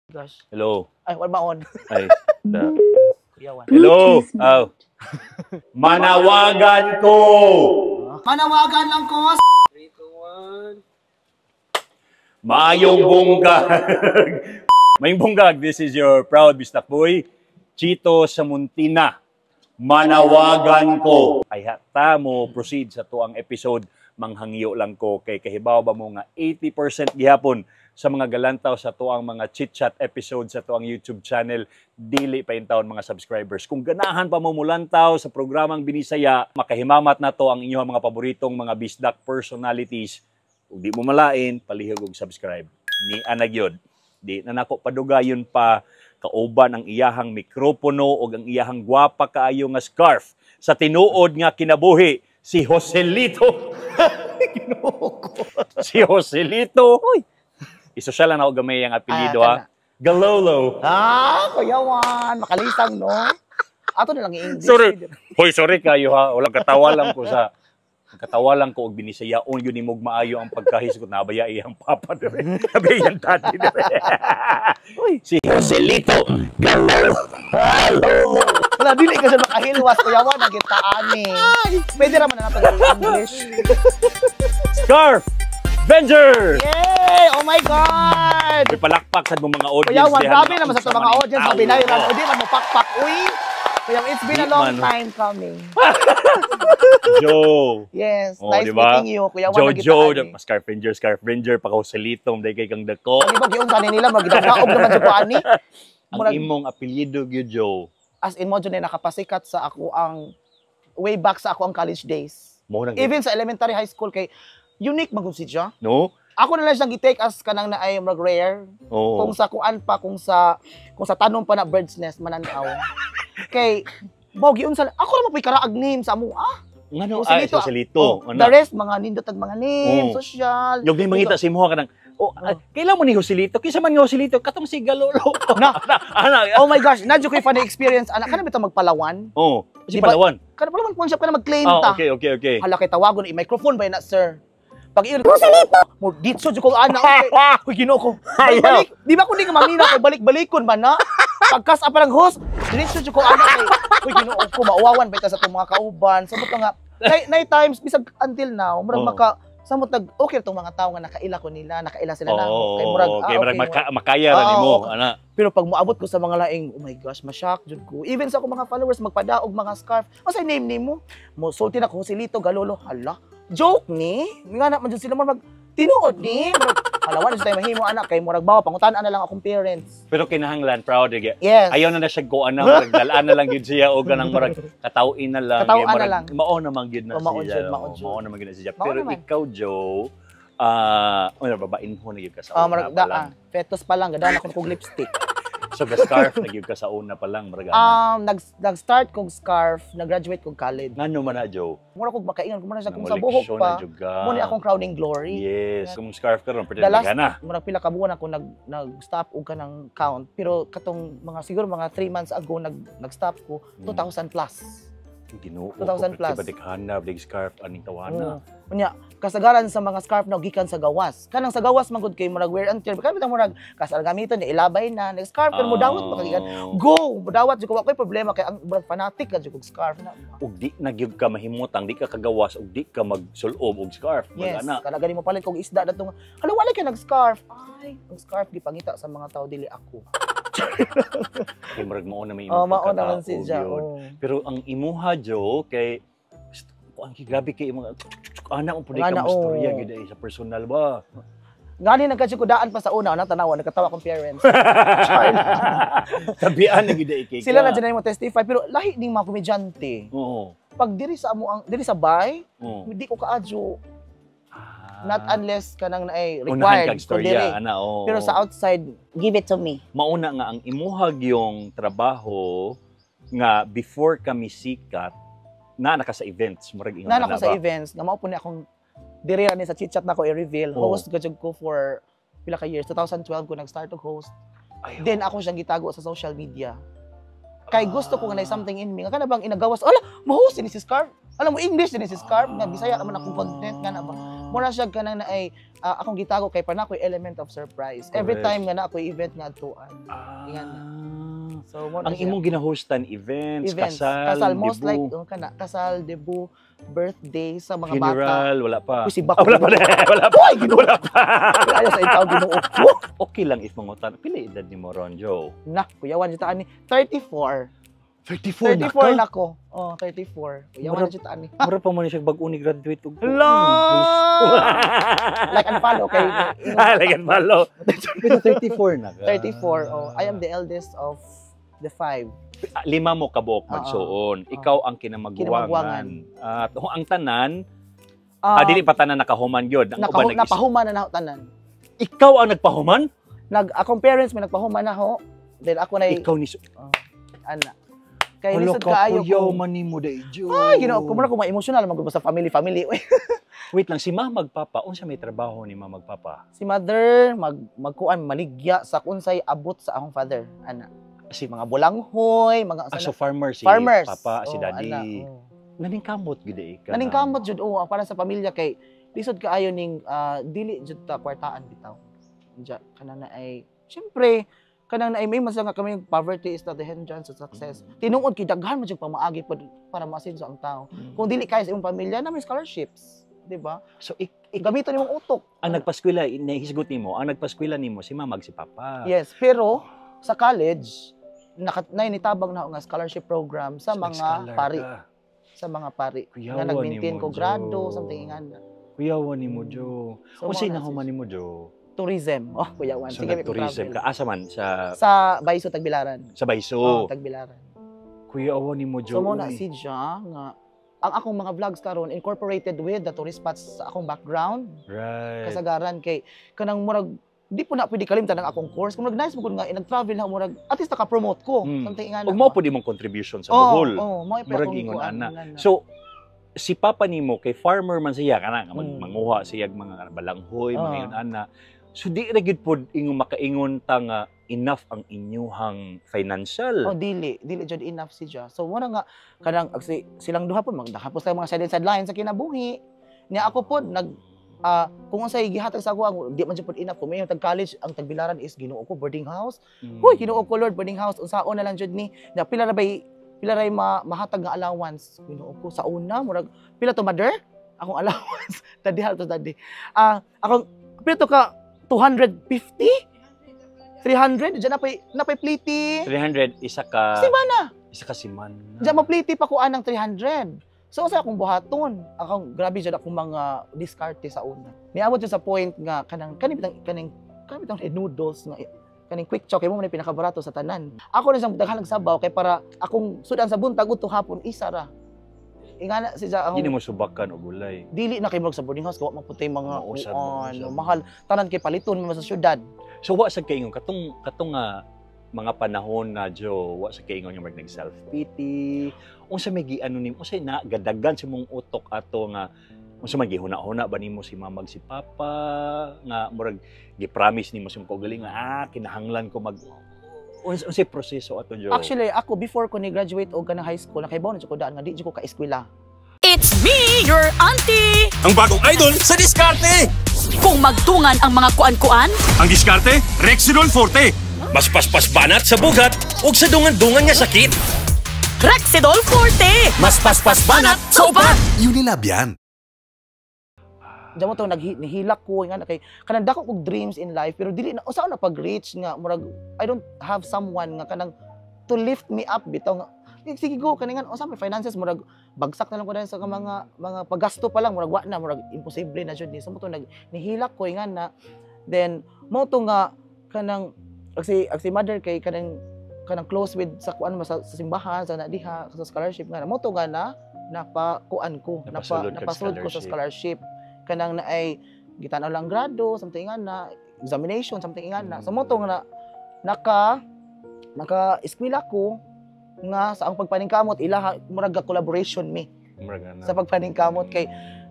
Gosh. Hello. Ay, wala ba on? Ay. Da. Kuyawan. Hello. Oh. Manawagan ko. Manawagan lang ko. 3, 2, 1. Maayong bunggag. Maayong bunggag. This is your proud Bisdak boy, Chito Samuntina. Manawagan ko. Ay hata mo proceed sa tuang episode, manghangyo lang ko kay kahibaw ba mo nga 80% gihapon sa mga galantaw sa tuang mga chit-chat episode sa tuang YouTube channel, dili pa intawon mga subscribers. Kung ganahan pa mo mulantaw sa programang Binisaya, makahimamat na to ang inyong mga paboritong mga bisdak personalities. Ug di mo malain, palihog og subscribe. Ni ana gyud. Di na nako padugayon pa, kauban ang iyahang mikropono ug ang iyahang gwapa kaayo nga scarf sa tinuod nga kinabuhi, si Joselito. Ginoo ko. Si Joselito. Uy. Isosyal lang ako gamay ang apelyido Ah, ha. Galolo. Ah, kuyawan. Makalisang, no? Ato na lang i-English. Sorry. Hoy, sorry kayo ha. Walang katawa lang ko sa katawa lang ko og binisayaon yun nimog maayo ang pagkahisgot nabaya iyang papa dire. Nabaya iyang daddy dire. Uy. Si Joselito Galolo. Wala, dili ka siya makahilwas. Kuyawan, nagitaan eh. Pwede naman na nato English. Scarf Avenger! Yay! Oh my God! May palakpak sa mga audience. Kuyawan, diha grabe na naman sa unsa ito mga man audience. ang Sabi na yun, tao. o di man mo pakpak. Uy! Kuya, it's been a Di long man. time coming. Joe. Yes, Oh, nice di ba? meeting you. Kuya Juan, Jojo, nagitaan eh. Scarf Ranger, Scarf Ranger, paka Joselito, day kay kang dako. Ang iba, giunsa ni nila, magdaog naman sa ani. Ang imong apelyido gyud, Joe. As in mo, dyan eh, nakapasikat sa ako ang, way back sa ako ang college days. Mo nang Even sa elementary, high school, kay unique magud si siya. No? Ako na lang siyang gi-take as kanang na ay mag rare. Oo. Kung sa kuan pa, kung sa tanom pa na bird's nest mananaw. Kay mo giunsa ako ra mo karaag name sa amo ah. Ngano ay Joselito, Joselito. Oh, Ano? the rest mga nindot ag mga name, Oh. social. Yung may mangita sa imuha ka nang, oh, ah, kailan mo ni Joselito? Kinsa man nga Joselito? Katong si Galolo. Na. Ana. Oh my gosh, nadyo ko'y funny experience ana kana bitaw magpalawan. Oh, si Di ba- Palawan. Kana palawan pawn shop kana mag-claim Oh, ta. okay. Hala kay tawagon i-microphone ba na, sir? Pag iyon, Joselito! Mo ditso jud ko ana. Okay. Uy, Ginoo ko. Balik, balik. Di ba kung di ka mamina kay balik-balikon man na? Pagkas pa lang host, diretso jud ko ana kay uy, Ginoo ko, mauwawan ba ita sa itong mga kauban. Samot nga kay nay times bisag until now, murag maka samot nag okay tong mga tao nga nakaila ko nila, nakaila sila na. Oo, Kay murag okay, ah, murag okay, makaya ra Oo, nimo, okay. ana. Pero pag moabot ko sa mga laing, oh my gosh, ma-shock jud ko. Even sa akong mga followers magpadaog mga scarf. Unsay name nimo? Mo sulti na ko, Joselito Galolo. Hala, joke ni? Nga na man jud sila mo mag tinuod ni. Murag, hala, wala jud tayo mahimo anak kay murag bawa pangutan na lang akong parents. Pero kinahanglan proud gyud. Yes. Ayaw na na siya go ana, murag dalaan na lang gyud siya og kanang murag katawin na lang. Katawin Kay murag na lang. Mao naman gyud na Oh, mao siya. jud, mao Oo, jud. mao naman gyud na siya. Mao Pero naman. ikaw, Joe, ah, ano babain ho na gyud ka sa Ah, una murag pa da, lang. ah, fetus pa lang gadaan ako kog lipstick. So ga scarf na gyud ka sa una pa lang, murag ana. Nag-start kog scarf, nag-graduate kog college. Ngano man na, Joe? Mura kog makaingon, kung mura siya kung sa Nanguleksyon buhok na pa. jud ka. Mo ni akong crowning glory. Yes, kung scarf karon pwede The last- na na. Murag pila ka buwan ako nag-stop og kanang count, pero katong mga siguro mga 3 months ago nag-stop ko, 2,000 plus. Ginoo. 2,000 plus. Badik hanap, big scarf aning tawana. Oo. Unya, kasagaran sa mga scarf na gikan sa gawas. Kanang sa gawas man gud kay murag wear and tear. Kaya bitang murag kasal gamiton niya ilabay na nag scarf pero mo dawat pa kagikan. Go, mo dawat jud ko, wa koy problema kay ang murag fanatic ka jud kog scarf na. Ug di na gyud ka mahimutang, di ka kagawas ug di ka magsulob og scarf. Yes, Mag ana. kana gani mo palit kog isda datong hala wala kay nag-scarf. Ay, ang scarf gipangita sa mga tao, dili ako. Kay murag mao na may Oh, imong mao naman pagkatao si Ja. gyud. Oh. Pero ang imuha, Joe, kay ang grabe kay imong ana mo pud ka Ana, mastorya oh. gyud ay sa personal ba. Ngani nagkadjukudaan pa sa una, na tanawa nagkatawa akong parents. Tabian na gyud ay kay Sila ka. na dyan mo testify pero lahi ning mga komedyante. Pag diri sa amo ang diri sa bay, hindi ko kaadyo not unless kanang naay Unahan required kag ko storya diri. ana, oo. Pero sa outside, give it to me. Mauna nga ang imuhag yung trabaho nga before kami sikat na naka sa events murag ingon Na na ako sa ba? events, nga mao po ni akong diri ra ni sa chit-chat na ko i-reveal. Oo. Host ko jud ko for pila ka years. 2012 ko nag-start og host. Ay, Then ako siyang gitago sa social media. Kay gusto ko nga na something in me. Nga kana bang inagawas, ala, mo-host ni si Scarf. Alam mo, English din si Scarf. Nga Bisaya naman akong content nga na ba. Mura siya kanang na ay akong gitago kay para na ako'y element of surprise. Every Correct. time nga na ako'y event nga adtuan. Ingan. So mo na Ang siya. Imong ginahostan events, Events, kasal, kasal, most debut, like oh, kana kasal, debut, birthday sa mga bata. Funeral, wala pa. Uy, si Bako. Ah, wala pa, wala pa. Uy, Ginoo. Wala pa. Ayaw sa ikaw, Ginoo. Okay lang if mangutan. Pila edad ni mo ron, Joe? Na, kuyawan jud ta ani. 34. 34 na 34 ka? na ko. Oh, 34. Kuyawan jud ta ani. Mura pa man siya bag-o ni graduate og Hello! Like and follow kay Ah, like and follow. Pero 34 na ka. 34. Oh, I am the eldest of the five. Ah, lima mo kabuok Oo. magsuon. Ikaw ang kinamaguwangan. Kinamaguwangan. At oh, ang tanan, dili pa tanan nakahuman gyud. Ang uban Napahuman na naho tanan. Ikaw ang nagpahuman? Akong parents may nagpahuman na ho. Then ako na Ikaw ni ana. Kay Hala lisod ka, kaayo kuyaw ko. man nimo dai, Joe. Ay, Ginoo ko, mura ko ma-emotional man gud sa family family. Uy, Wait lang, si mama magpapa, unsa may trabaho ni mama magpapa? Si mother magkuan, maligya sa unsay abot sa akong father, ana. Si Mga bulanghoy, mga Ah, so farmer si farmers. papa, si Oh, daddy. ana, oh. Naningkamot gyud eh ka. Naningkamot jud, oh, para sa pamilya kay lisod kaayo ning dili jud ta kwartaan bitaw. Diya kanang na ay syempre kanang na ay may mas nga kami, poverty is not the hindrance to success. Tinuod kay daghan man jud pamaagi pod para maasenso ang tao. Kung dili kaya sa imong pamilya na may scholarships, di ba? So Gamiton nimong utok. Ang nagpaskwela, nahisgot nimo, ang nagpaskwela nimo si mama ug si papa. Yes, pero sa college naka nitabang na ako nga scholarship program sa So, mga nag-scholar pari, ka. Sa mga pari Kuyawa nga nag-maintain nimo, ko grado, Joe. something ingana. Kuyawa nimo, Joe. So, Unsay mao na nahuman nimo, Joe? Tourism. Oh, kuyawan. So Sige, nag-tourism travel. ka. Asa man sa Sa Baiso, Tagbilaran. Sa Baiso? Oh, Tagbilaran. Kuyawa nimo, Joe. So mo na Uy. si siya nga ang akong mga vlogs karon incorporated with the tourist spots sa akong background. Kasagaran kay kanang murag di po na pwede kalimtan ang akong course. Kung murag nice mo gud nga nag-travel na, murag at least naka-promote ko. Something ingana. Ug mao pud imong contribution sa Oh, Bohol. oh, mao pa Murag akong ingon kuan, ana. ingana. So si papa nimo kay farmer man siya kana nga manguha siya og mga balanghoy, mga ingon ana. So di ra gyud pod ingon makaingon ta nga enough ang inyuhang financial. Oh, dili, dili jud enough si siya. So mura nga kanang silang duha po magdakapos tayo mga sideline sideline sa kinabuhi. Nya ako pod nag kung unsay gihatag sa ako ang di man jud pod enough kung may tag college ang Tagbilaran is, Ginoo ko, boarding house. Huy, Ginoo ko Lord, boarding house unsaon na lang jud ni. Nya pila ra bay pila ray mahatag nga allowance, Ginoo ko, sa una murag pila to, mother? Akong allowance. Daddy to, daddy. Akong pila to ka, 250? 300 diyan napay pliti. 300 isa ka Simana. Isa ka simana. Diyan mapliti pa ko anang 300. So sa akong buhaton, akong grabe jud akong mga diskarte sa una. Niabot jud sa point nga kanang kani bitang kaning kani bitang noodles nga kaning Quick Chow kay mo man pinakabarato sa tanan. Ako na siyang daghan sabaw kay para akong sudan sa buntag udto hapon isa ra. Ingana si sa Hindi akong mo subakan og gulay. Dili na kay murag sa boarding house kay wa man pud tay mga Mausab, kuan, mausab. mahal tanan kay paliton man sa syudad. So wa sa kaingon katong katong nga mga panahon na, Joe, wa sa kaingon nga mag self pity. Unsa may giano nimo? Unsa na gadagan sa mong utok ato nga unsa man gihuna-huna ba nimo si mama ug si papa nga murag gi-promise nimo sa imong kaugalingon nga kinahanglan ko mag unsay proseso ato, Joe? Actually, ako before ko ni graduate og kanang high school, nakaibaw na jud ko daan nga di jud ko ka-eskwela. It's me, your auntie! Ang bagong idol sa diskarte! Kung magtungan ang mga kuan-kuan, Ang diskarte, Rexidol Forte. Mas paspas banat sa bugat ug sa dungan-dungan nga sakit. Rexidol Forte! Mas paspas banat sa upat! Unilab yan. Diyan mo to nihilak ko nga kay kanang dako kog dreams in life pero dili na usa na pag-reach nga murag I don't have someone nga kanang to lift me up bitaw nga eh, sige go kani nga usa may finances, murag bagsak na lang ko dahil sa mga paggasto pa lang, murag wa na, murag imposible na jud ni. So mo to nag nihilak ko nga na then mo to nga kanang ag si mother kay kanang kanang close with sa kuan mo sa simbahan sa na diha sa scholarship nga na mo to nga na napa kuan ko napa Napasulod kag napasulod ko sa scholarship kanang na ay gitan-aw lang grado, something nga na examination, something nga na. So mo to nga na, naka naka eskwela ko nga sa ang pagpaningkamot ilaha murag ga collaboration mi Murag ana. sa pagpaningkamot kay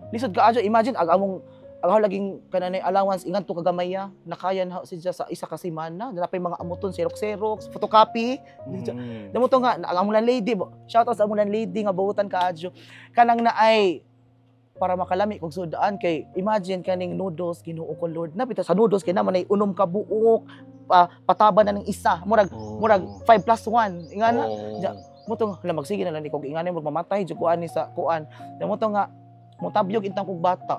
lisod ka adyo. Imagine ag among ang ako laging kananay allowance ingan to kagamaya nakaya na siya sa isa ka semana na napay mga amuton, xerox xerox, photocopy. Damo to nga ang among lady, shout out sa among lady nga buutan kaadyo kanang na ay Para makalami kog sudaan kay imagine kaning noodles, Ginoo ko Lord. Napita sa noodles kay naman ay 6 ka buok, pataba na ng isa. Murag murag 5 plus 1. Ingana. Ja, mo to nga magsige na lang ni kog ingani murag mamatay jud ko ani sa kuan. Da mo to nga motabyog intang kog bata.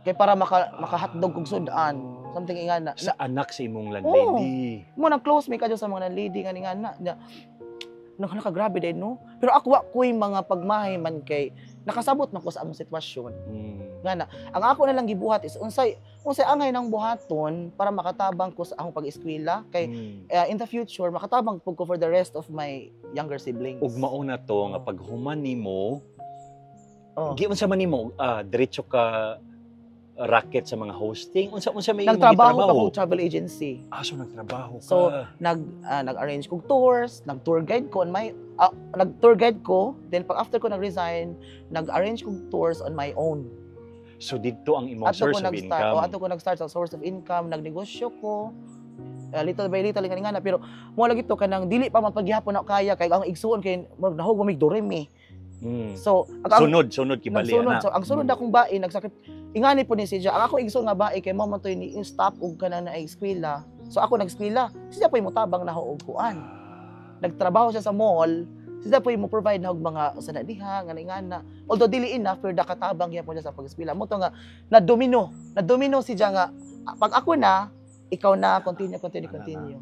Kay para maka makahatdog kog sudan. Something ingana. Sa anak sa imong landlady. Mo nang close mi kadyo sa mga landlady nga ingana. Na, nang hala ka, grabe din, no. Pero ako wa ko'y mga pagmahay man kay nakasabot man ko sa among sitwasyon. Nga na, ang ako na lang gibuhat is unsay unsay angay ng buhaton para makatabang ko sa akong pag-eskwela kay in the future makatabang pud ko for the rest of my younger siblings. Ug mao na to nga paghuman nimo, giunsa man nimo, diretso ka racket sa mga hosting, unsa unsa may imong Nagtrabaho pa gitrabaho? kog travel agency. Ah, so nagtrabaho ka. So, nag-arrange kog tours, nag-tour guide ko on my nag-tour guide ko, then pag after ko nag-resign, nag-arrange kog tours on my own. So didto ang imong Ato source ko of nag-start, income. oh, ato ko nag-start sa source of income, nagnegosyo ko. Little by little nga nga na, pero mo lagi to kanang dili pa man paghihapon na kaya kay ang igsuon kay murag nahog mig doremi. So, ang Sunod, sunod kibali nagsunod. ana. So, ang sunod akong bae, nagsakrip ingani po ni siya. Ang akong igsuon nga bae kay mao man to'y ni stop og kanang na eskwela. So ako nag-eskwela, siya po'y motabang na og kuan. Nagtrabaho siya sa mall, siya po'y mo provide na og mga usa na diha nga ingana. Although dili enough, pero nakatabang gyapon siya sa pag-eskwela. Mo to nga na domino, na domino siya nga pag ako na, ikaw na, continue, continue, Ana na. Continue.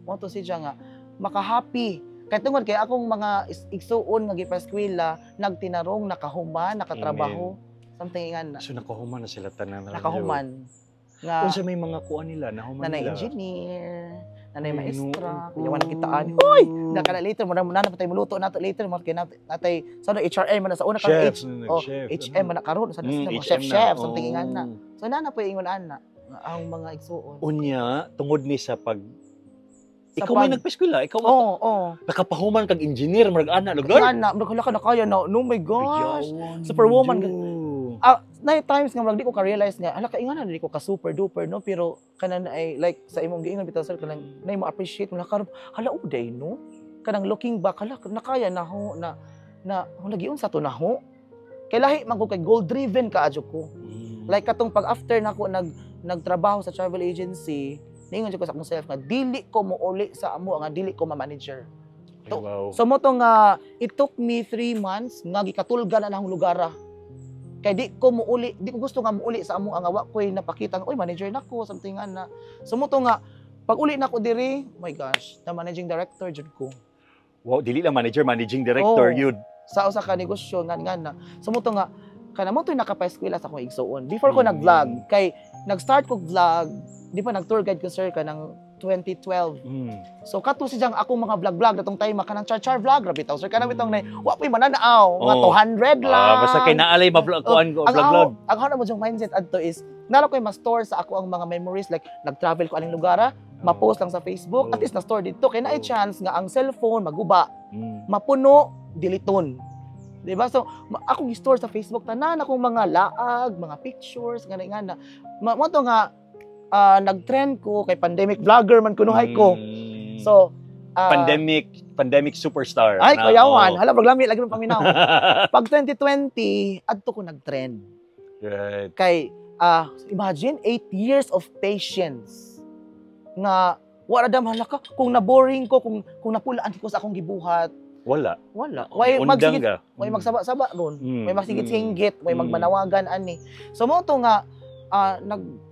Mo to siya nga maka-happy. Kay tungod kay akong mga igsuon nga gipa-eskwela, nagtinarong, nakahuman, nakatrabaho, something ingana. So nakahuman na sila tanan. Nakahuman. Nga Unsa may mga kuan nila nahuman nanay nila? Engineer, nanay Ay, maestra, no. kuyawan na kitaan. Hoy, na kana later mo na na patay muluto nato later mo kay natay sa ano HRM man na sa una ka Chef, H oh, chef. HM man na karon sa mga HM chef na. chef something ingana. So nana po ingon ana ang mga igsuon. Unya, tungod ni sa pag Sa ikaw may nagpeskwela, ikaw Oo. nakapahuman kag engineer marag ana lugar. Ana, murag hala ka na kaya na. Oh my gosh. Superwoman. Ah, nine times nga murag di ko ka-realize nga hala ka ingana di ko ka super duper, no, pero kanan ay like sa imong giingon bitaw, sir, kanang nay mo appreciate mo na karon, hala uday, no, kanang looking back, hala nakaya na ho na na hala giunsa to na ho kay lahi man ko kay goal driven ka adyo ko. Like katong pag after nako nagtrabaho sa travel agency, niingon jud ko sa akong self nga dili ko mouli sa amo nga dili ko ma-manager. So mo to nga it took me 3 months nga gikatulgan na akong lugar ah. Kay di ko muuli, di ko gusto nga muuli sa amo nga wa ko'y napakita nga oy manager na ko, something nga na. So mo to nga pag uli na ko diri, oh my gosh, na managing director jud ko. Wow, dili lang manager, managing director Oo. yun. Sa usa ka negosyo nga nga na. So mo to nga kana mo to nakapaeskwela sa akong igsuon. Before ko nag-vlog, kay nag-start ko vlog, di pa nag-tour guide ko, sir, kanang 2012. So kato siya akong mga vlog-vlog datong time kanang char-char vlog ra bitaw, sir, kanang bitong na wa po'y mananaw, mga 200 lang. Ah, basta kay naalay ma-vlog kuan ko Ang vlog ako, vlog. ang ako na mo yung mindset adto is nalo ko'y ma-store sa ako ang mga memories, like nag-travel ko aning lugar, ah, ma-post lang sa Facebook, at least na-store dito kay naay chance nga ang cellphone maguba, mapuno, diliton. Di ba? So, akong i-store sa Facebook tanan akong mga laag, mga pictures, nga nga na. Mo to nga nag-trend ko kay pandemic vlogger man kunuhay ko. So, Pandemic pandemic superstar. Ay, Na, kuyawan. oo. Hala, lami lagi mo paminaw. Pag 2020, adto ko nag-trend. Kay imagine 8 years of patience nga wala dam hala ka kung na-boring ko, kung napulaan ko sa akong gibuhat. Wala. Wala, way Undang magsigit ka. way magsaba-saba ron, may magsigit-singgit, may magmanawagan ani. So mo to nga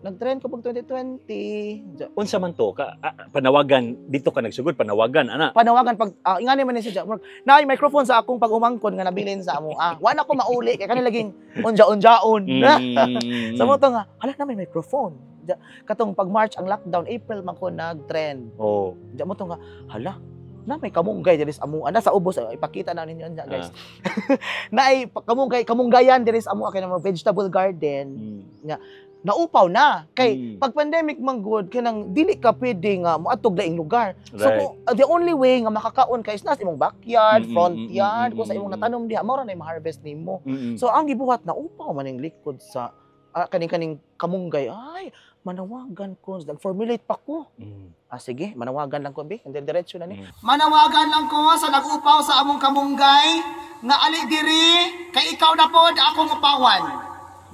nag-trend ko pag 2020. Unsa man to ka panawagan dito ka nagsugod panawagan ana. Panawagan pag ingani man ni siya, murag naay microphone sa akong pag-umangkon nga nabilin sa amo, wala ko mauli kay kanila laging unja-unjaon. So mo to nga hala na may microphone. Katong pag March ang lockdown, April man ko nag-trend. Diya mo to nga hala na may kamunggay diri sa amo na sa ubos, ipakita na ninyo nya, guys, na ay kamunggay, kamunggayan diri sa amo kay na vegetable garden. Naupaw na kay pag pandemic man gud kanang dili ka pwede nga moadtog laing lugar. So kung, the only way nga makakaon ka is nasa imong backyard, front yard, kung sa imong natanom diha, mao ra na ma-harvest nimo. So ang gibuhat, naupaw man ning likod sa kaning kaning kamunggay, ay manawagan ko, nag-formulate pa ko. Ah, sige, manawagan lang ko bi, and then diretso na ni. Manawagan lang ko sa nag-upaw sa among kamunggay nga ali diri kay ikaw na pod akong upawan.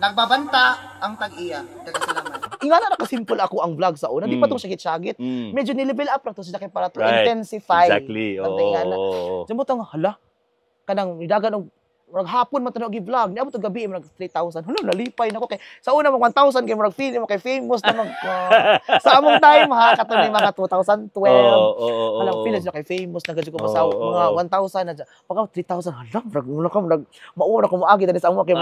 Nagbabanta ang tag-iya. Salamat. Ingana na ka-simple ako ang vlog sa una. Di pa tong syagit-syagit. Medyo ni-level up lang to siya kay para to intensify. Something nga na. Sa mo tong hala kanang nidagan og murag hapon man to og vlog, niabot og gabi murag 3,000. Hala, nalipay nako kay sa una mag 1,000 kay murag feel mo kay famous na mag sa among time ha, kato ni mga 2012. Oo, oo, oo, Hala, feel na kay famous na gadyo ko sa mga 1,000 na dyan. Pagka 3,000, hala, murag mura ka, murag mauwa na ko moagi dali sa amo kay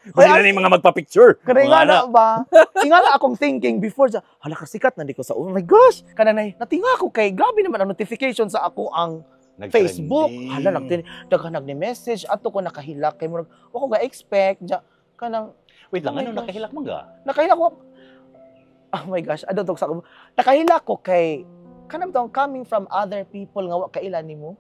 Kasi na yung mga magpa-picture. Kanay Mga nga ana. na ba? Nga na akong thinking before sa hala ka sikat na di ko sa, oh my gosh. Kananay natinga ko kay grabe naman ang notification sa ako ang Nag-trending. Facebook. Hala, nagtin daghan nag ni message ato ko nakahilak kay murag wa ko ga expect ja kanang Wait lang, Oh my ano, gosh. nakahilak man ga? Nakahilak ko. Oh my gosh, ano to sa nakahilak ko kay kanang tong coming from other people nga wa kaila nimo.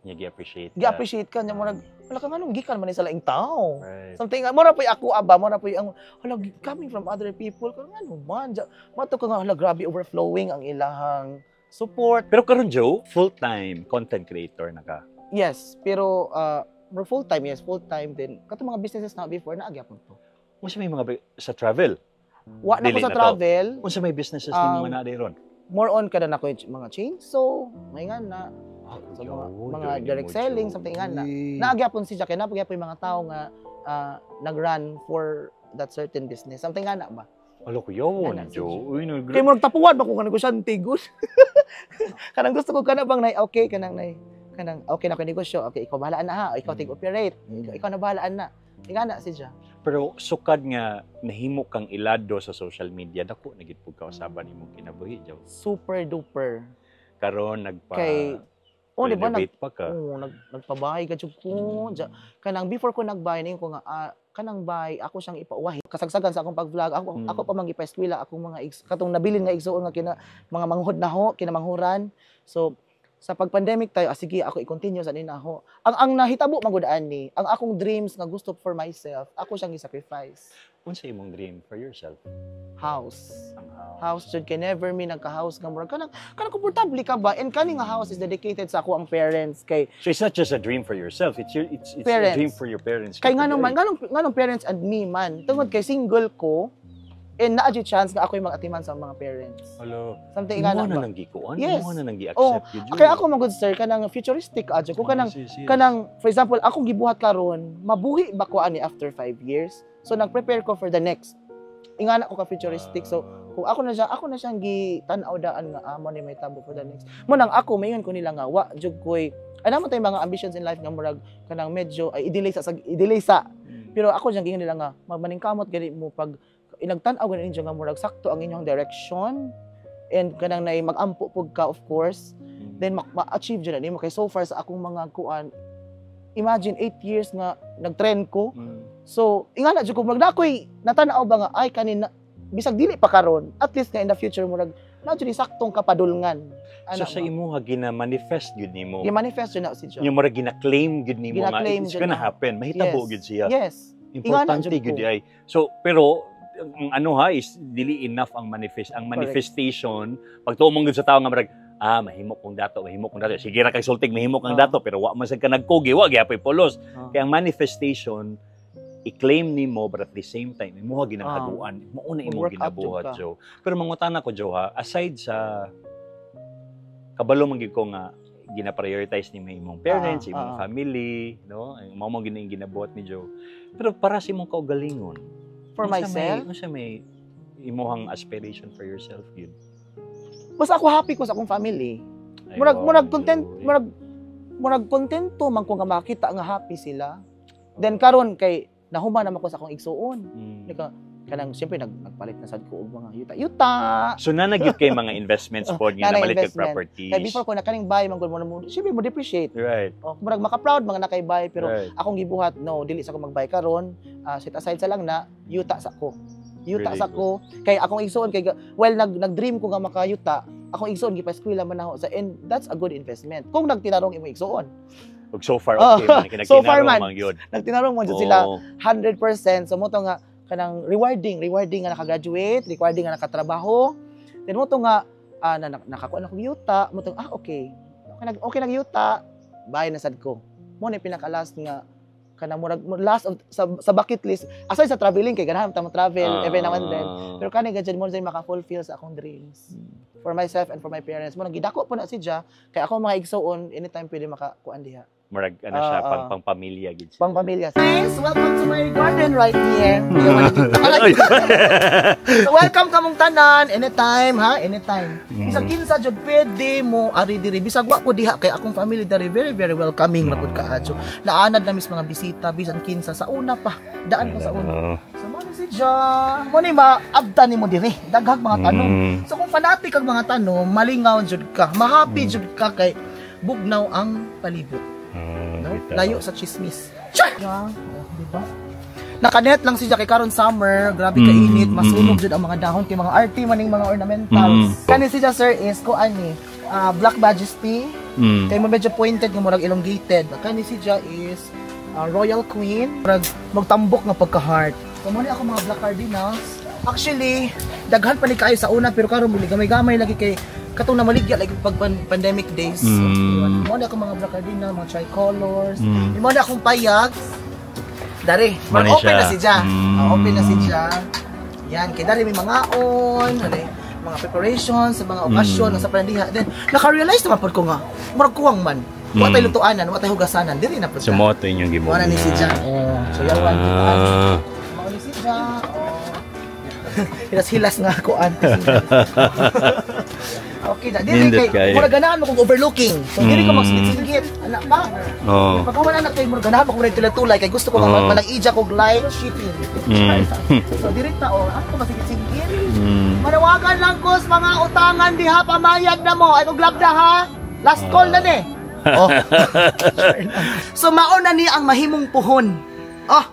Nya gi-appreciate ka. Gi-appreciate ka niya, murag wala ka nganong gikan man ni sa laing tao. Something nga mura pa ako aba, mura pa ang hala coming from other people kung ano man ja, mato ka nga hala grabe overflowing ang ilahang support. Pero karon Joe, full-time content creator na ka. Yes, pero more full time, yes, full time din. Kato mga businesses na before na agyapon to. Unsa may mga sa travel? Wa na ko Dili sa na to. travel. Unsa may businesses nimo nga naa ron? More on kada na ko yung mga chainsaw, may nga na sa mga, Joe, mga join direct mo, selling, Joe. something nga na. Uy. Naagyapon si Jack, napagyapon yung mga tao nga nag-run for that certain business. Something nga na ba? Alo ko yun, Ana, si Joe. Joe. Uy, no, Kay murag tapuwan ba kung negosyante gud. Kanang gusto ko kana bang nay okay kanang nay kanang okay na ko negosyo, okay, ikaw bahala na ha, ikaw take operate, ikaw na bahala na. Ika na si siya. Pero sukad nga nahimo kang ilado sa social media, dako na gid pud ka usaban imong kinabuhi, Joe. Super duper. Karon nagpa Kay oh, di ba nag renovate pa ka. Oh, nagpabahay ka jud ko. Kanang before ko nagbahay ko nga kanang bahay ako siyang ipauwahi. Kasagsagan sa akong pag-vlog, ako ako pa man gipa-eskwela akong mga katong nabilin nga igsuon nga kina mga manghod na ho, kinamanghuran. So sa pag-pandemic tayo, sige, ako i-continue sa nina ho. Ang nahitabo man gud ani, ang akong dreams nga gusto for myself, ako siyang gi-sacrifice. Unsa imong dream for yourself? House. Ang house. House jud kay never mi nagka-house nga murag kanang komportable ka ba, and kani nga house is dedicated sa ako ang parents kay So it's not just a dream for yourself, it's a Parents. dream for your parents. Kay ngano man nganong parents and me man tungod kay single ko and naa jud chance nga ako'y mag-atiman sa mga parents. Hello. Something nga Imo na na ba? nang gikuan, Yes. imo na nang Oh, gi-accept gyud. kaya ako man good sir kanang futuristic adyo ko kanang Yes, yes. kanang for example akong gibuhat karon mabuhi ba ko ani after 5 years, so nag-prepare ko for the next. Ingana ko ka futuristic. So kung ako na siyang gitan-aw daan nga amo ni may tabo for the next mo nang ako mayon ko nila nga wa jud koy ano mo tay mga ambitions in life nga murag kanang medyo ay i-delay sa pero ako diyang giingon nila nga maningkamot gani mo pag inagtan-aw gani ninyo nga murag sakto ang inyong direction and kanang nay mag-ampo pug ka, of course, then ma-achieve jud na nimo. Kay so far sa akong mga kuan, imagine 8 years nga nag-trend ko. So ingana jud ko murag na ako'y natanaw ba nga ay kanina bisag dili pa karon, at least nga in the future murag na jud ni saktong kapadulngan. So Ana sa ba? imuha gina-manifest gyud nimo. Gi-manifest jud na si John. Yung murag gina-claim gyud nimo nga Gina-claim it's jud gonna na. happen. Mahitabo gyud siya. Importante Ingana jud gyud ko. ay. So pero ang ano ha is dili enough ang manifest ang manifestation. Pagtuo mo gyud sa tao nga murag mahimo kong dato, mahimo kong dato, sige ra kay sultig mahimo kang dato, pero wa man sad ka nagkugi, wa gyapon pulos. Kaya ang manifestation i-claim nimo, but at the same time imo ginanghaguan mo una imong Mag-work out jud ginabuhat, ka. Joe. Pero mangutana ko, Joe, ha, aside sa kabalo man gyud ko nga gina-prioritize nimo imong parents, imong family, no, ang mao mo gini ginabuhat ni Joe, pero para sa imong kaugalingon, For myself, unsa may imuhang aspiration for yourself yun? Basta ako happy ko sa akong family. Ay, Murag wow, murag content, Joe. murag kontento man ko nga makita nga happy sila. Then karon kay nahuman naman ko sa akong igsuon. Nika kanang siyempre nagpalit na sad ko og mga yuta. Yuta. So na gyud kay mga investments pod nga Nanay namalit kag investment. properties. Kay before ko na kaning buy man gud mo siyempre mo depreciate. Oh, murag maka-proud mga nakay buy pero akong gibuhat, no, dili sa ko mag-buy karon, set aside sa lang na yuta sa ko. Yuta Really sa ko kay akong igsuon kay well nag-dream ko nga makayuta, akong igsuon gipa-eskwela man nako sa and that's a good investment. Kung nagtinarong imo igsuon. Ug so far Oh, okay man so far kinagtinarong man. man gyud. Nagtinarong man jud sila Oo. 100%. So mo to nga kanang rewarding nga nakagraduate, rewarding nga nakatrabaho. Then mo to nga na, nakakuha na kog yuta, mo to okay. Okay nag yuta, buy na sad ko. Mo na pinaka-last nga Kana murag last of sa bucket list aside sa traveling, kay ganahan ta mo travel every now and then. Pero kani gud mo jud maka-fulfill sa akong dreams for myself and for my parents. Mo nang gidako po na si Ja kay ako mga igsuon anytime pwede makakuan diha. Murag ano siya, Ah, pang pangpamilya gid siya. Pang pamilya. Guys, welcome to my garden right here. Ay! So welcome kamong tanan anytime ha, anytime. Bisag kinsa jud pwede mo ari diri, bisag wa ko diha kay akong family diri very very welcoming ra pud kaayo. Naanad na mis mga bisita bisan kinsa sa una pa, daan pa sa una. So mo ni si Ja, mo ni maabtan nimo diri, daghang mga tanom. So kung fanatic kag mga tanom, malingaw jud ka, mahappy jud ka kay bugnaw ang palibot. No? Bitaw. Layo sa chismis. Char! Yeah, oh, di ba? Nakanet lang siya kay karon summer, grabe kainit, masunog jud ang mga dahon kay mga arte maning mga ornamentals. Kani siya, sir, is ko ani, Black Majesty. Kay mo medyo pointed nga murag elongated. Kani siya is Royal Queen, murag magtambok nga pagka heart. So mo ni ako mga Black Cardinals. Actually, daghan pa ni kaayo sa una pero karon muli gamay-gamay lagi kay katong namaligya like pag pandemic days. Mo ni ako mga Black Cardinal, mga tricolors. Mo ni akong payag. Dari, Mo ni open siya. na si Ja. Ah, open na si Ja. Yan, kay dari may mga on, ano, mga preparations sa mga okasyon sa pandiha. Then naka-realize naman pod ko nga, murag kuwang man. Wa tay lutuanan, wa tay hugasanan, diri na pod. So mo to inyong gimo. Mo na ni si Ja. Oh, so yawan kita. Mao ni si Ja. Oh. Hilas-hilas nga ako ante. Okay na. Diri Nindot kay kayo. murag ganahan mo kung overlooking. So diri ko magsigit-sigit. Anak pa. Pag wala na kay murag ganahan mo kung tulay-tulay kay gusto ko manag-ija kog light shipping. So diri ta oh, ako masigit-sigit. Manawagan lang ko sa mga utangan diha, pamayag na mo. Ay kog labda ha. Last call na ni. Oh. So mao na ni ang mahimong puhon. Oh,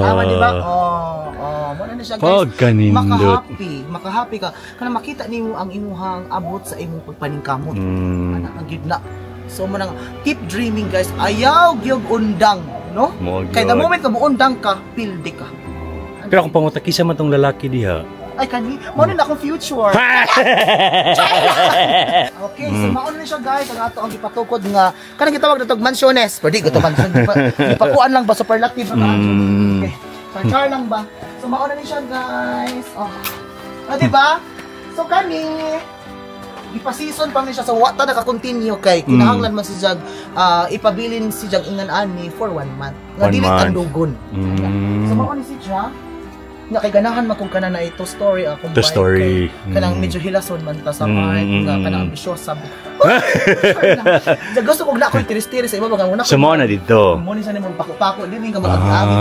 tama di ba? Oh, mo na ni siya, guys. Pagkanindot. Makahappy, makahappy ka. Kana makita nimo ang imuhang abot sa imong pagpaningkamot. Ana ang gyud na. So mo nang keep dreaming, guys. Ayaw gyud undang, no? Mo Kay the gyud. moment ka muundang ka, pildi ka. Pero kung panguta kisa man tong lalaki diha. Ay kani, mo na akong future. Okay, so mao na siya, guys, ang ato ang gipatukod nga kanang gitawag na tog mansiones. Pero di ko to mansion, gipakuan lang ba, superlative ba? Okay. Char lang ba? So mao na ni siya, guys. Oh. Ah, di ba? So kani ipa-season pa ni siya, so wa ta naka-continue kay kinahanglan man si Jag ipabilin si Jag ingan ani for one month. Nga One dili month. tandugon. So mao ni si Jag nga kay ganahan man kung kana na ito story akong To story. kay kanang medyo hilason man ta sa heart nga kanang ambisyosa. Ja, gusto ko na ako tiris-tiris sa iba baga mo na. So mo na dito. Mo ni sa nimo pako-pako dili ka mag-agi.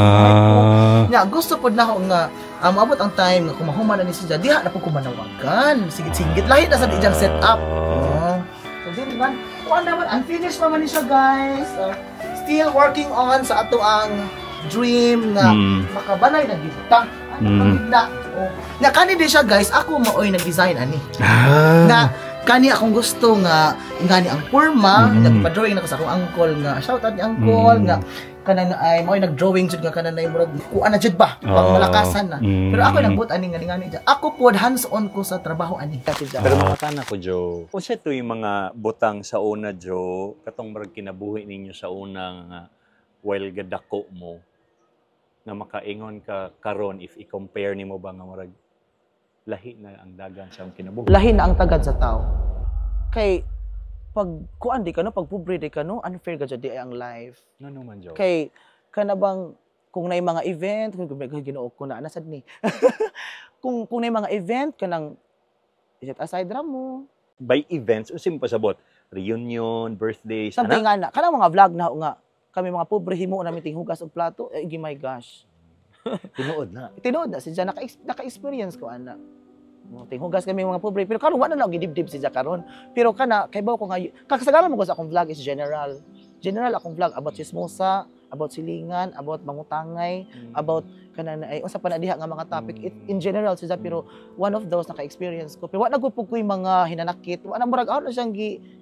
Nya gusto pod na ako nga moabot ang time nga kung mahuman na ni siya diha na pud ko manawagan. Sigit-sigit lahi na sa ijang set up. Oh. So dili man kuan naman, unfinished pa man ni siya, guys. Still working on sa ato ang dream nga makabalay na gid ta. Ano na. Oh. Na kani din siya, guys, ako maoy nag-design ani. Na kani akong gusto nga ngani ang forma, nagpa-drawing na ko sa akong uncle nga shout out ni uncle nga kanang ay mo nag-drawing jud nga kanan ay murag kuan na jud ba pang malakasan na. Pero ako nagbuot ani nga ngani jud. Ako pod hands on ko sa trabaho ani. Pero makatana ko, Joe. Unsa to yung mga butang sa una, Joe, katong murag kinabuhi ninyo sa una nga while gadako mo nga makaingon ka karon if i-compare nimo ba nga murag lahi na ang dagan sa kinabuhi? Lahi na ang tagad sa tao. Kay pag kuan di ka no, pag pobre di ka no, unfair ka jud di ay ang life. No man, Joe. Kay kana bang kung naay mga event, kung Ginoo ko na nasad ni. Kung naay mga event kanang set aside ra mo. By events, unsa mo pasabot? Reunion, birthdays, Something ana? nga na kanang mga vlog na nga kami mga pobre himo namin tinghugas og plato, eh, my gosh. Tinuod na. Tinuod na siya, naka-experience ko ana. Mo tinghugas kami mga pobre pero karon wa na lang gidibdib siya karon. Pero kana kay bawo ko nga kasagaran mo ko sa akong vlog is general. General akong vlog about chismosa, about silingan, about mangutangay, about kana na ay unsa pa na diha nga mga topic. It, in general siya, pero one of those naka-experience ko. Pero wa na gud ko mga hinanakit. Wa na, murag aw na siyang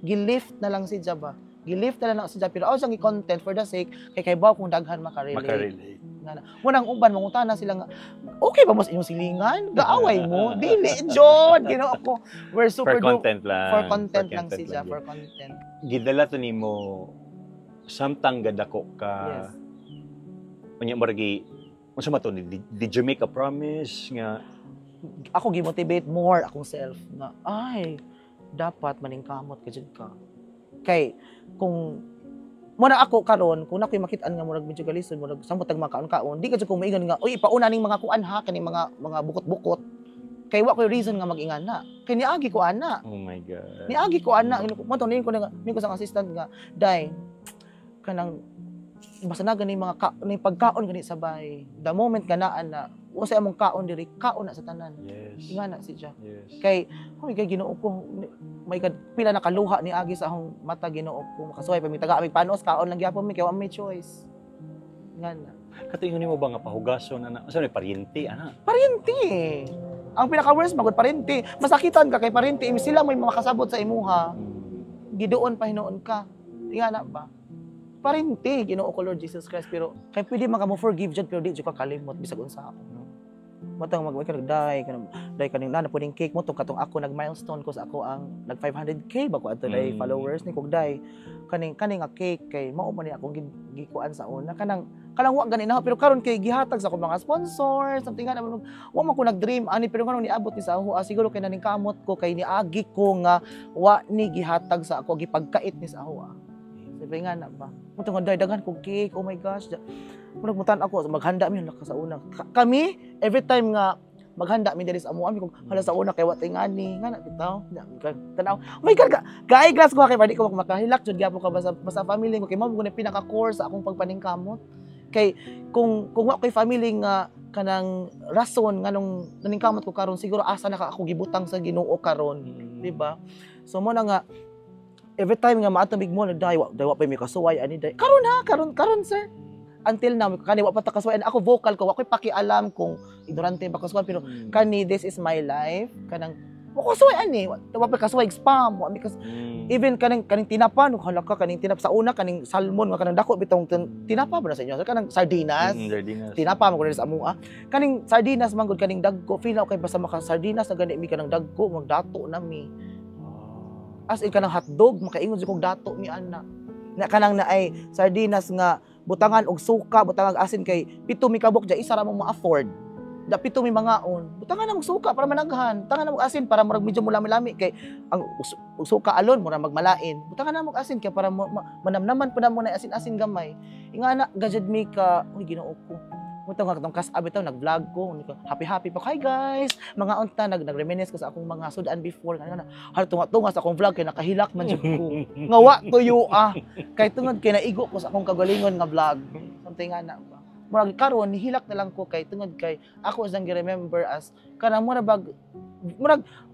gi-lift na lang siya ba. Gi-lift na lang siya pero aw siyang gi-content for the sake kay bawo kung daghan makarelate. Makarelate. Nga na. Munang uban mangutana sila nga, okay ba mo sa inyong silingan? Gaaway mo? Dili, John! Ginoo ko. We're super For content lang. For content lang siya, yun. for content. Gidala to nimo samtang gadako ka. Yes. Unya maragi unsa man to, did you make a promise nga Ako gi-motivate more akong self nga ay dapat maningkamot ka jud ka. Kay kung mo na ako karon, kung ako'y makitaan nga murag medyo galisod, murag samot tag mga kaon-kaon, di ka jud ko moingon nga, "Uy, ipauna ning mga kuan ha, kaning mga bukot-bukot," kay wa koy reason nga mag-ingan na kay niagi ko ana. Oh my God. Niagi ko ana. Mo to ko na ko sa assistant nga, "Day, kanang basta na gani mga ka, ni pagkaon gani sabay, the moment nga naa na usa among kaon diri, kaon na sa tanan." Nga na siya. Kay oh kay Ginoo ko, may kad pila na kaluha ni agi sa akong mata, Ginoo ko. Makasuway pa mi, taga amig panos, kaon lang gyapon mi kay wa may choice. Nga na. Kato nimo ba nga pahugason ana? Unsa may paryente ana? Paryente. Ang pinaka worst magud paryente. Masakitan ka kay paryente, sila may makasabot sa imuha. Giduon pa hinuon ka. Nga na ba? Paryente, Ginoo ko, Lord Jesus Christ, pero kay pwede man ka mo forgive jud, pero di jud ka kalimot bisag unsa ako. No? Matang mag ka nagday ka day kaning nana puning cake mo tong katong ako nag milestone ko sa ako ang nag 500K ba ko adto day followers ni kog day kaning nga cake kay mao man ni akong gikuan sa una, kanang wa gani na, pero karon kay gihatag sa akong mga sponsor, something nga naman, wa man ko nag-dream ani, pero nganong niabot ni sa ako, ah, siguro kay naningkamot ko, kay niagi ko nga wa ni gihatag sa ako, gipagkait ni sa ako, ah. Sabi nga na ba mo nga day daghan kog cake, oh my gosh. Murag mutan ako maghanda mi hala ka sa una. Kami every time nga maghanda mi diri sa amo ami kog hala sa una kay wa tingani nga na bitaw. Tanaw, oh my God, gaay glass ko kay di ko makahilak jud gyapon ka basta family ko kay mao na pinaka core sa akong pagpaningkamot. Kay kung wa koy family nga kanang rason nganong naningkamot ko karon, siguro asa na ka ako gibutang sa Ginoo karon, di ba? So mo na nga every time nga maatumig mo nagday wa day wa pa mi kasuway ani day karon ha, karon sir, until now kani wa pa ta kasuway. Ako vocal ko, wa koy pakialam kung ignorante pa kasuway, pero kani this is my life, kanang wa ko kasuway ani, wa pa kasuway spam, wa mi kas even kaning tinapa no, hala ka, kaning tinapa sa una, kaning salmon nga kanang dako bitong tinapa ba na sa inyo kanang sardinas? Sardinas. Tinapa man gud sa amoa kaning sardinas man gud, kaning dagko. Feel na okay basta maka sardinas na gani mi, kanang dagko, magdato na mi. As in kanang hotdog, makaingon jud kog dato mi ana na kanang na ay sardinas nga butangan og suka, butangan og asin, kay pito mi kabok ja, isa ra mo ma-afford da, pito mi mangaon. Butangan og suka para managhan, butangan og asin para murag medyo mulami-lami, kay ang suka alone mura magmalain. Butangan na og asin kay para manamnaman pa na mo na asin-asin gamay. Ingana gajud mi ka, uy Ginoo ko. Muto nga katong kas bitaw nag-vlog ko, happy happy pa, "Hi guys, mga unta," nag-reminisce ko sa akong mga sudan before nga na hala, tunga-tunga sa akong vlog kay nakahilak man jud ko nga wa tuyo, ah, kay tungod kay naigo ko sa akong kagalingon nga vlog, something nga na ba. Murag karon nihilak na lang ko kay tungod kay ako sang gi-remember as kanang mura bag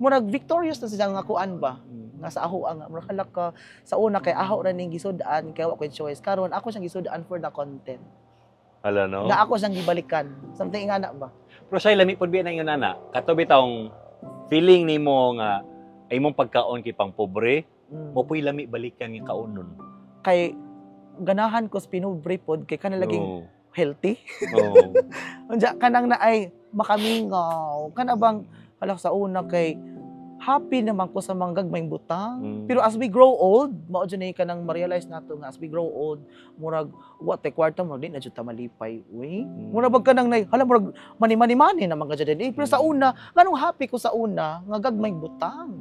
murag victorious na siya nga kuan ba nga sa aho nga murag halak ka sa una kay aho ra ning gisud-an kay wa koy choice. Karon ako siyang gisud-an for the content. Hala no. Nga ako siyang gibalikan, something nga na ba. Pero say lami pud biya na ingon ana. Kato bitawng feeling nimo nga ay imong pagkaon kay pang pobre, mo puy lami balikan nga kaonon. Kay ganahan ko sa pinubre pod kay kana laging healthy. Unja kanang na ay makamingaw. Kana bang hala sa una kay happy naman ko sa mga gagmayng butang. Pero as we grow old, mao jud ni kanang ma-realize nato nga as we grow old, murag wa tay kwarta mo, di na jud ta malipay. Uy. Murag bag kanang nay hala, murag mani-mani mani naman ka jud eh. Pero sa una, nganong happy ko sa una nga gagmayng butang.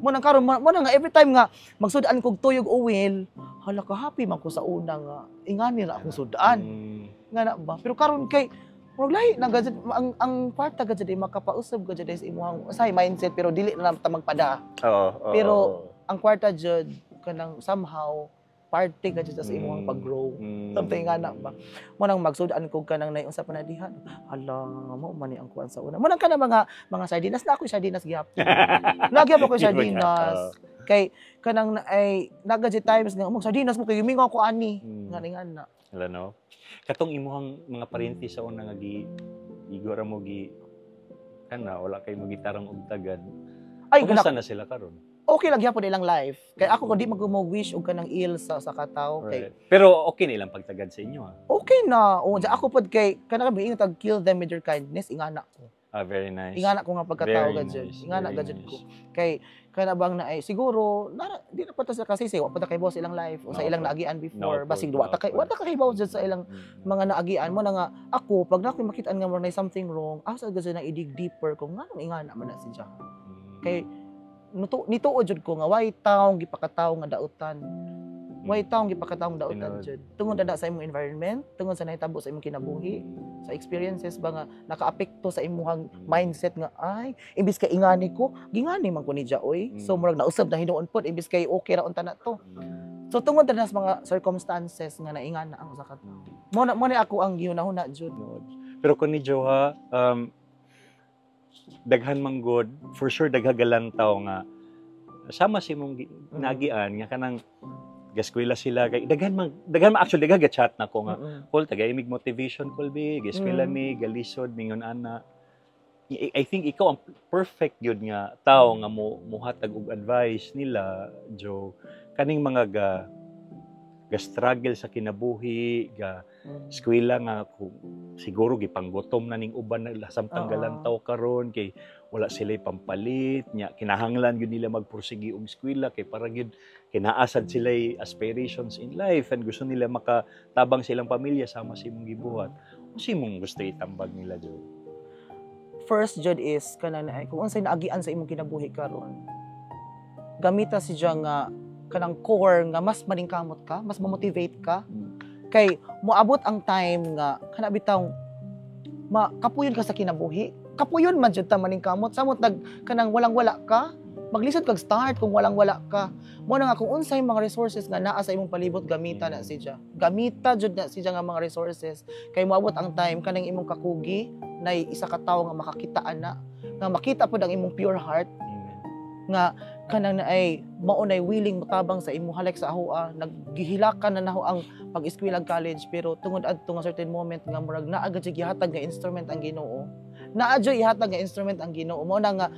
Mo nang karon mo na nga every time nga magsud-an kog tuyog oil, hala ka happy man ko sa una nga ingani ra akong sudan. Nga na ba? Pero karon kay murag lahi na gajud ang kwarta gajud ay makapausab gajud sa imong say mindset, pero dili na lang ta magpada. Oo. Pero ang kwarta jud kanang somehow parte gajud sa imong pag-grow. Something nga na ba. Mo nang magsud-an ko kanang nay unsa pa na diha. Hala, mo man ni ang kuan sa una. Mo nang kana mga sardinas na ako sardinas gihapon. Lagi ako sardinas. Kay kanang na ay nagadji times nga mag sardinas mo kay gimingaw ko ani. Nga ni nga na. Hala no. Katong imuhang mga paryente sa una nga gi igo ra mo gi kana wala kay magitarong og tagad. Ay, Kumusta na sila karon? Okay lang gyapon ilang life. Kay ako kung di mag wish og kanang ill sa katao kay Pero okay na ilang pagtagad sa inyo ha. Okay na. O, ako pod kay kanang kami tag "Kill them with your kindness," ingana ko. Ah, very nice. Ingana ko nga pagkatao Very gad jud. nice, Ingana very gad jud nice. ko. Kay kana bang na ay siguro na, di na pa ta sila kasi wa pa ta kay boss ilang life o sa No, ilang po. naagian before. No, po. Basig wa ta No, kay po. wa ta kay jud sa ilang mga naagian mo na nga ako pag na ako'y makitaan nga mo na something wrong, asa gud na i-dig deeper kung nganong ingana man na siya. Kay nuto nituo jud ko nga way taong gipakataw nga dautan. Way taong gipakataw nga dautan Tinuod. jud. Tungod na sa imong environment, tungod sa nahitabo sa imong kinabuhi, sa experiences ba nga nakaapekto sa imong mindset nga ay imbis kay ingani ko, gingani man ko ni Ja oy. So murag nausab na hinuon pod imbis kay okay ra unta na to. So tungod na sa mga circumstances nga naingana ang usa ka tawo. Mo na ako ang gihunahuna jud. Tinuod. Pero kung ni Joha, daghan man god, for sure daghagalantaw nga sama si imong naagian nga kanang gaskwela sila kay daghan man actually daghan chat na ko nga kol taga imig motivation kol bi gaskwela mi galisod mingon ana. I think ikaw ang perfect gyud nga tao nga mo muhatag og advice nila, Joe, kaning mga ga struggle sa kinabuhi, ga eskwela nga kung siguro gipanggutom na ning uban na samtang galantaw karon kay wala sila pampalit nya, kinahanglan gyud nila magpursige og eskwela kay para gyud kinaasad sila aspirations in life and gusto nila makatabang sa ilang pamilya sama sa imong gibuhat. Unsa imong gusto itambag nila, Joe? First jud is kanang ay kung unsay naagian sa imong kinabuhi karon, gamita siya nga kanang core nga mas maningkamot ka, mas ma-motivate ka kay moabot ang time nga kana bitaw ma kapuyon ka sa kinabuhi. Kapuyon man jud ta maningkamot samot nag kanang walang wala ka, maglisod kag start kung walang wala ka. Mo na nga kung unsay mga resources nga naa sa imong palibot, gamita na siya, gamita jud na siya nga mga resources kay moabot ang time kanang imong kakugi na isa ka tawo nga makakita ana, nga makita pod ang imong pure heart. Amen. Nga kanang na ay mao nay willing motabang sa imong like sa ahoa naggihilakan na naho ang pag-eskwela, college, pero tungod adto nga certain moment nga murag naa gud siya gihatag nga instrument ang Ginoo, naa jud ihatag nga instrument ang Ginoo. Mao na nga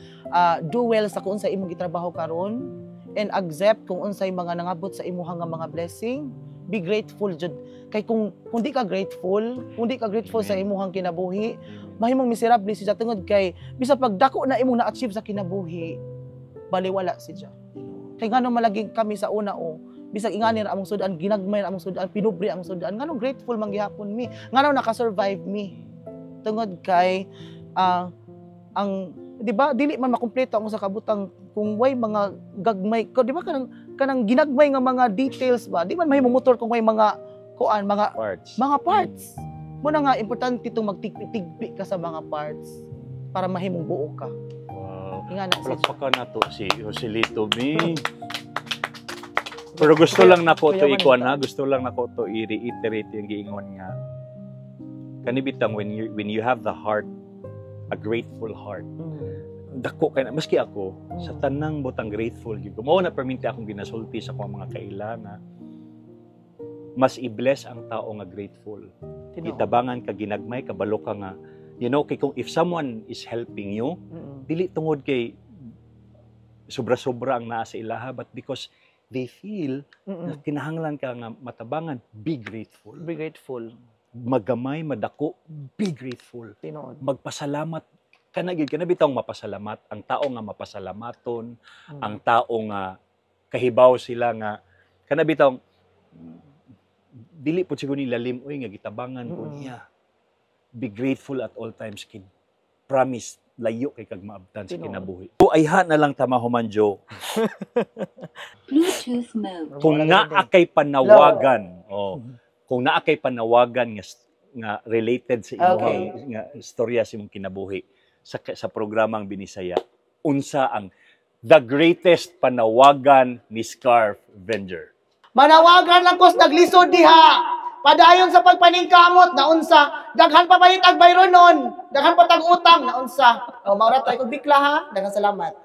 do well sa kung unsay imong gitrabaho karon and accept kung unsay mga nangabot sa imuha nga mga blessing. Be grateful jud kay kung di ka grateful, kung di ka grateful sa Amen. imuhang kinabuhi, mahimong miserable siya tungod kay bisa pag dako na imong na-achieve sa kinabuhi, baliwala siya. Kay ngano malagi kami sa una o bisag ingani ra among sudan, ginagmay ra among sudan, pinubre among sudan, nganong grateful man gihapon mi? Ngano naka-survive mi? Tungod kay ang di ba dili man makumpleto ang usa ka butang kung way mga gagmay ko, di ba, kanang ginagmay nga mga details ba? Di man mahimo motor kung way mga kuan, mga parts. Mga parts. Mo na nga importante itong magtigpi-tigpi ka sa mga parts para mahimong buo ka. Ingana siya. Palakpakan nato si Joselito B. Pero gusto lang nako to Kuya ikuan Juanita. Ha, gusto lang nako to i-reiterate yung giingon nga kanibitang when you have the heart, a grateful heart, dako kay na maski ako sa tanang butang grateful gyud ko. Mao na perminti akong ginasulti sa akong mga kaila nga mas i-bless ang tao nga grateful. Tinuod. Itabangan ka ginagmay, kabalo ka nga kay kung if someone is helping you, dili tungod kay sobra-sobra ang naa sa ilaha but because they feel na kinahanglan ka nga matabangan. Be grateful. Be grateful. Magamay, madako, be grateful. Tinuod. Magpasalamat kana gyud, kana bitawng mapasalamat. Ang tao nga mapasalamaton, ang tao nga kahibaw sila nga kana bitawng dili pud siguro ni lalim oy nga gitabangan ko niya. Be grateful at all times kid, promise layo kay kag maabtan sa Tinuod. kinabuhi. O ayha na lang tamahuman, Joe. Bluetooth mode. Kung Wala naa kay panawagan, oh, kung naa kay panawagan nga related sa imong nga istorya sa imong kinabuhi sa programang Binisaya, unsa ang the greatest panawagan ni Scarf Venger? Manawagan lang kos naglisod diha. Padayon sa pagpaningkamot na unsa. Daghan pa palit ag bayron nun. Daghan pa tag utang na unsa. O maura tayo kog bikla ha. Daghang salamat.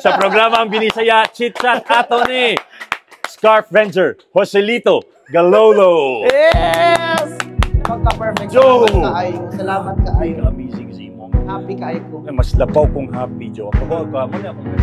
Sa programang Binisaya, Chit Chat ato ni Scarf Venger, Joselito Galolo. Yes! Pagka-perfect. Joe! Salamat kaayo. Salamat kaayo. Amazing si imong. Happy kaayo ko. Mas labaw kong happy, Joe. Ako ba, mo na akong